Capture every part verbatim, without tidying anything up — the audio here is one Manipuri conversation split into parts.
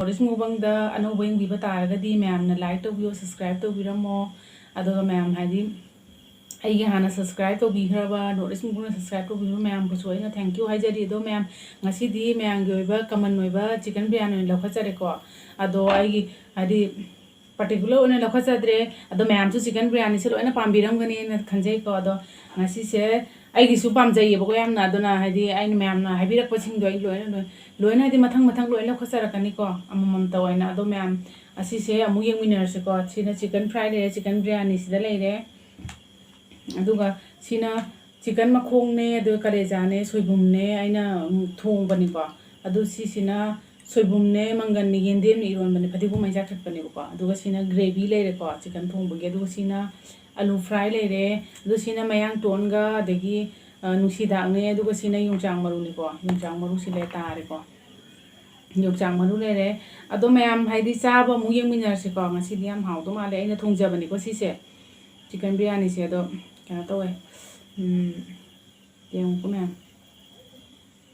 North East Mukbang-ꯗ ꯑꯅꯧꯕ ꯌꯦꯡꯕꯤꯕ ꯇꯥꯔꯒꯗꯤ ꯃꯌꯥꯝꯅ like ꯇꯧꯕꯤꯌꯣ, subscribe ꯇꯧꯕꯤꯔꯝꯃꯣ꯫ ꯑꯗꯨꯒ ꯃꯌꯥꯝ, ꯍꯥꯏꯗꯤ, ꯑꯩꯒꯤ ꯍꯥꯟꯅ subscribe ꯇꯧꯕꯤꯈ꯭ꯔꯕ, North East Mukbang-ꯅ subscribe ꯇꯧꯕꯤꯕ ꯃꯌꯥꯝꯕꯨꯁꯨ ꯑꯩꯅ thank you ꯍꯥꯏꯖꯔꯤ꯫ ꯑꯗꯣ ꯃꯌꯥꯝ, ꯉꯁꯤꯗꯤ ꯃꯌꯥꯝꯒꯤ ꯑꯣꯏꯕ common ꯑꯣꯏꯕ chicken biryani ꯑꯣꯏꯅ ꯂꯧꯈꯠꯆꯔꯦꯀꯣ꯫ ꯑꯗꯣ ꯑꯩꯒꯤ, ꯍꯥꯏꯗꯤ, particular ꯑꯣꯏꯅ ꯂꯧꯈꯠꯆꯗ꯭ꯔꯦ꯫ ꯑꯗꯣ ꯃꯌꯥꯝꯁꯨ chicken biryani-ꯁꯦ ꯂꯣꯏꯅ ꯄꯥꯝꯕꯤꯔꯝꯒꯅꯤꯅ ꯈꯟꯖꯩꯀꯣ꯫ ꯑꯗꯣ ꯉꯁꯤꯁꯦ ꯑꯩꯒꯤꯁꯨ ꯄꯥꯝꯖꯩꯌꯦꯕꯀꯣ ꯌꯥꯝꯅ꯫ ꯑꯗꯨꯅ, ꯍꯥꯏꯗꯤ, ꯑꯩꯅ ꯃꯌꯥꯝꯅ ꯍꯥꯏꯕꯤꯔꯛꯄꯁꯤꯡꯗꯣ ꯑꯩ ꯂꯣꯏꯅ, ꯂꯣꯏ-, ꯂꯣꯏꯅ, ꯍꯥꯏꯗꯤ, ꯃꯊꯪ ꯃꯊꯪ ꯂꯣꯏꯅ ꯂꯧꯈꯠꯆꯔꯛꯀꯅꯤꯀꯣ, ꯑꯃꯃꯝꯇ ꯑꯣꯏꯅ꯫ ꯑꯗꯣ ꯃꯌꯥꯝ, ꯑꯁꯤꯁꯦ ꯑꯃꯨꯛ ꯌꯦꯡꯃꯤꯟꯅꯔꯁꯤꯀꯣ꯫ ꯁꯤꯅ chicken fry ꯂꯩꯔꯦ, chicken biryani ꯁꯤꯗ ꯂꯩꯔꯦ꯫ ꯑꯗꯨꯒ ꯁꯤꯅ chicken ꯃꯈꯣꯡꯅꯦ, ꯑꯗꯨꯒ ꯀꯂꯦꯖꯥꯅꯦ, ꯁꯣꯏꯕꯨꯝꯅꯦ, ꯑꯩꯅ, ꯎꯝ, ꯊꯣꯡꯕꯅꯤꯀꯣ꯫ ꯑꯗꯨ ꯁꯤꯁꯤꯅ ꯁꯣꯏꯕꯨꯝꯅꯦ, ꯃꯪꯒꯟꯅꯦ, ꯌꯦꯟꯗꯦꯝꯅꯦ, ꯏꯔꯣꯟꯕꯅꯦ, ꯐꯗꯤꯒꯣꯝ ꯃꯩ ꯆꯥꯛꯊꯠꯄꯅꯦꯕꯀꯣ꯫ ꯑꯗꯨꯒ ꯁꯤꯅ gravy ꯂꯩꯔꯦꯀꯣ, chicken ꯊꯣꯡꯕꯒꯤ꯫ ꯑꯗꯨꯒ ꯁꯤꯅ ꯑꯂꯨ fry ꯂꯩꯔꯦ꯫ ꯑꯗꯨ ꯁꯤꯅ ꯃꯌꯥꯡꯇꯣꯟꯒ, ꯑꯗꯒꯤ, ꯑ, ꯅꯨꯡꯁꯤꯗꯥꯛꯅꯦ꯫ ꯑꯗꯨꯒ ꯁꯤꯅ ꯌꯣꯡꯆꯥꯛ ꯃꯔꯨꯅꯤꯀꯣ, ꯌꯣꯡꯆꯥꯛ ꯃꯔꯨ ꯁꯤ ꯂꯩ ꯇꯥꯔꯦꯀꯣ꯫ ꯌꯣꯡꯆꯥꯛ ꯃꯔꯨ ꯂꯩꯔꯦ꯫ ꯑꯗꯣ ꯃꯌꯥꯝ, ꯍꯥꯏꯗꯤ, ꯆꯥꯕ ꯑꯃꯨꯛ ꯌꯦꯡꯃꯤꯟꯅꯔꯁꯤꯀꯣ꯫ ꯉꯁꯤꯗꯤ ꯌꯥꯝ ꯍꯥꯎꯗꯧ ꯃꯥꯜꯂꯦ꯫ ꯑꯩꯅ ꯊꯣꯡꯖꯕꯅꯤꯀꯣ ꯁꯤꯁꯦ, chicken biryani-ꯁꯦ꯫ ꯑꯗꯣ ꯀꯩꯅꯣ ꯇꯧꯋꯦ, ꯎꯝ, ꯌꯦꯡꯉꯨꯀꯣ ꯃꯌꯥꯝ꯫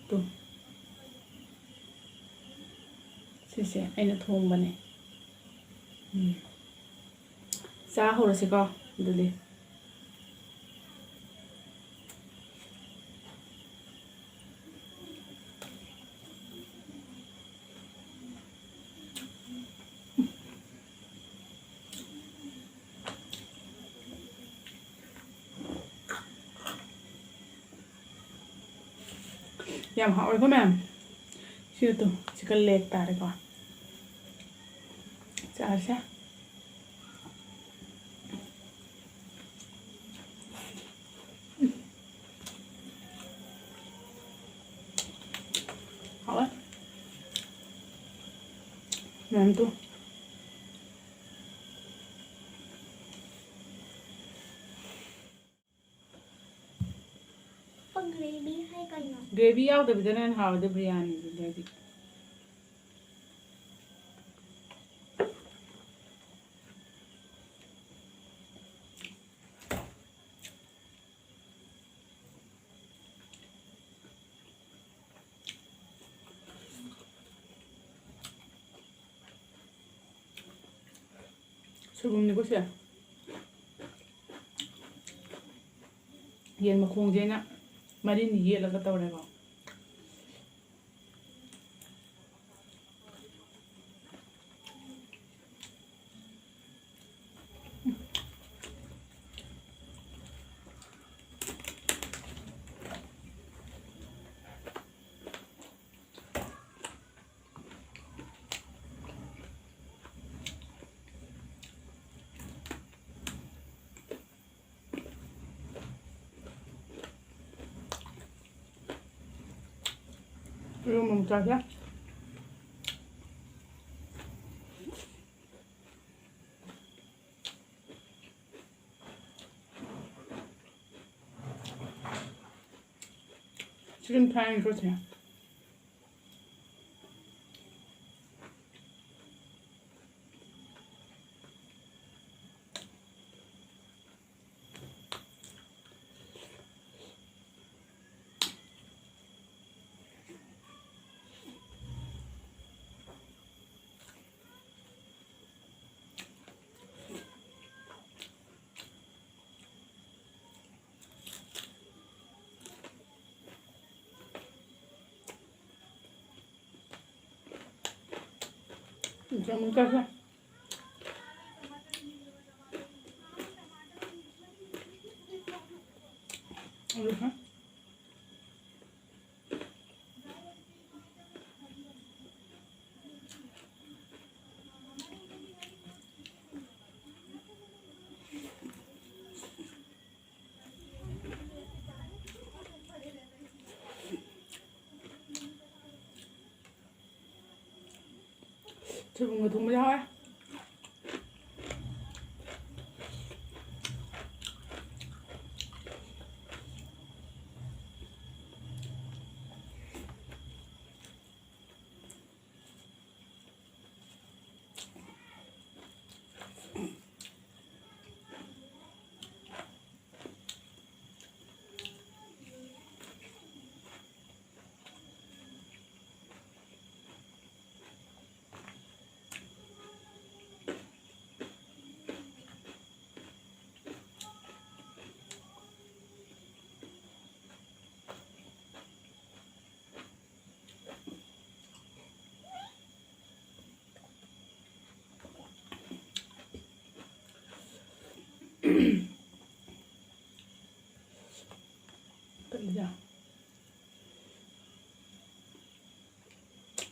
ꯇꯨ꯫ ꯁꯤꯁꯦ ꯑꯩꯅ ꯊꯣꯡꯕꯅꯦ꯫ ꯎꯝ꯫ ꯆꯥ ꯍꯧꯔꯁꯤꯀꯣ ꯑꯗꯨꯗꯤ꯫ ꯌꯥꯝ ꯍꯥꯎꯋꯦꯀꯣ ꯃꯌꯥꯝ꯫ ꯁꯤꯗ ꯇꯨ, chicken leg ꯇꯥꯔꯦꯀꯣ꯫ ꯆꯥꯔꯁꯦ꯫ ꯍꯥꯎꯋꯦ꯫ ꯃꯌꯥꯝ ꯇꯨ꯫ Gravy ꯍꯥꯏ ꯀꯩꯅꯣ? Gravy ꯌꯥꯎꯗꯕꯤꯗꯅ ꯍꯦꯟꯅ ꯍꯥꯎꯋꯦꯗ biryani-ꯗꯨꯗꯤ, ꯑꯩꯗꯤ꯫ ꯁꯣꯏꯕꯨꯝꯅꯤꯀꯣ ꯁꯦ꯫ ꯌꯦꯟ ꯃꯈꯣꯡꯁꯦ ꯑꯩꯅ ꯃꯔꯤꯟ ꯌꯦꯠꯂꯒ ꯇꯧꯔꯦꯀꯣ꯫ ꯏꯔꯣꯝꯕ ꯑꯃꯨꯛ ꯆꯥꯁꯦ꯫ Chicken fry ꯅꯤꯀꯣ ꯁꯦ꯫ ꯆꯥꯃꯁ ꯆꯥꯁꯦ꯫ ꯑꯗꯨꯒ ꯁꯣꯏꯕꯨꯝꯒ ꯊꯣꯡꯕ ꯌꯥꯎꯋꯦ꯫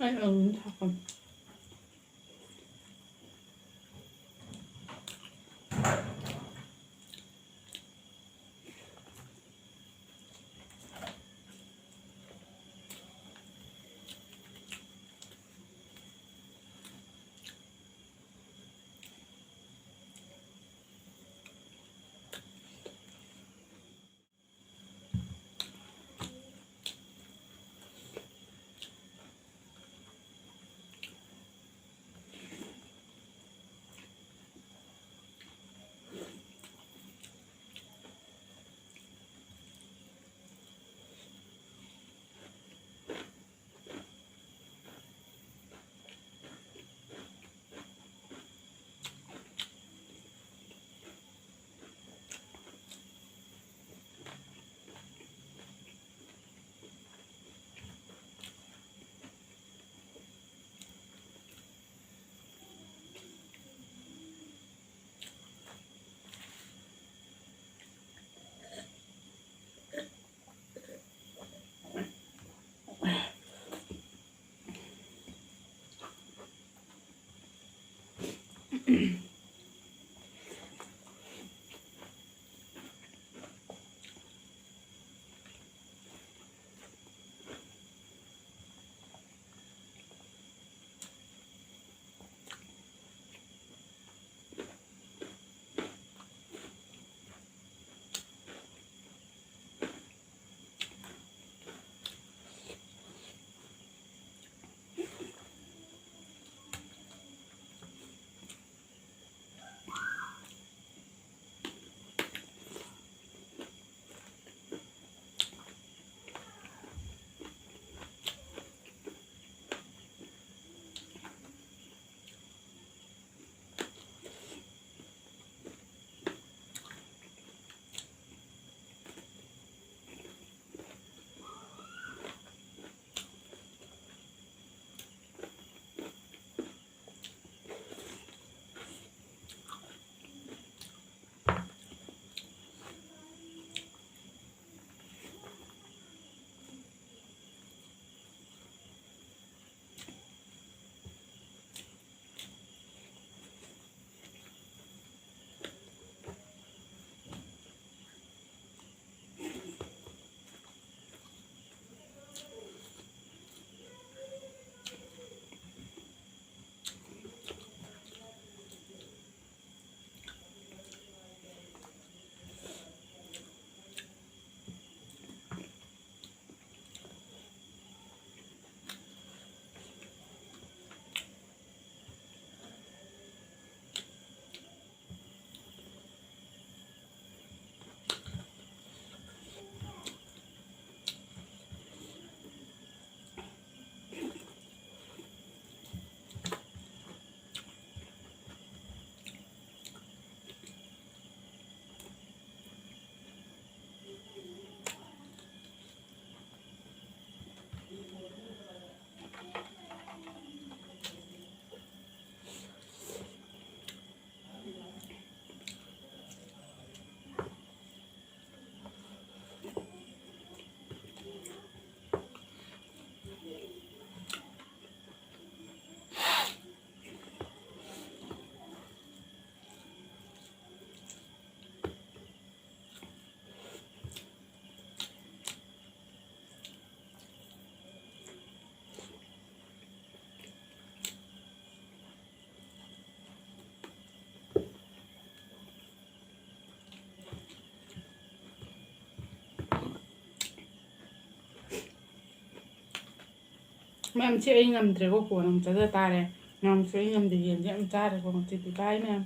ꯑꯩ ꯑꯗꯨꯝ ꯊꯥꯛꯀꯅꯤ꯫ ꯃꯌꯥꯝ, ꯁꯤ ꯑꯩ ꯉꯝꯗ꯭ꯔꯦꯀꯣ, ꯀꯣꯟꯅ ꯑꯃꯨꯛ ꯆꯥꯖ ꯇꯥꯔꯦ꯫ ꯃꯌꯥꯝꯁꯨ ꯑꯩ ꯉꯝꯗꯦ, ꯌꯦꯟꯁꯦ ꯌꯥꯝ ꯆꯥꯔꯦꯀꯣ ꯉꯁꯤꯗꯤ꯫ ꯕꯥꯏ ꯃꯌꯥꯝ꯫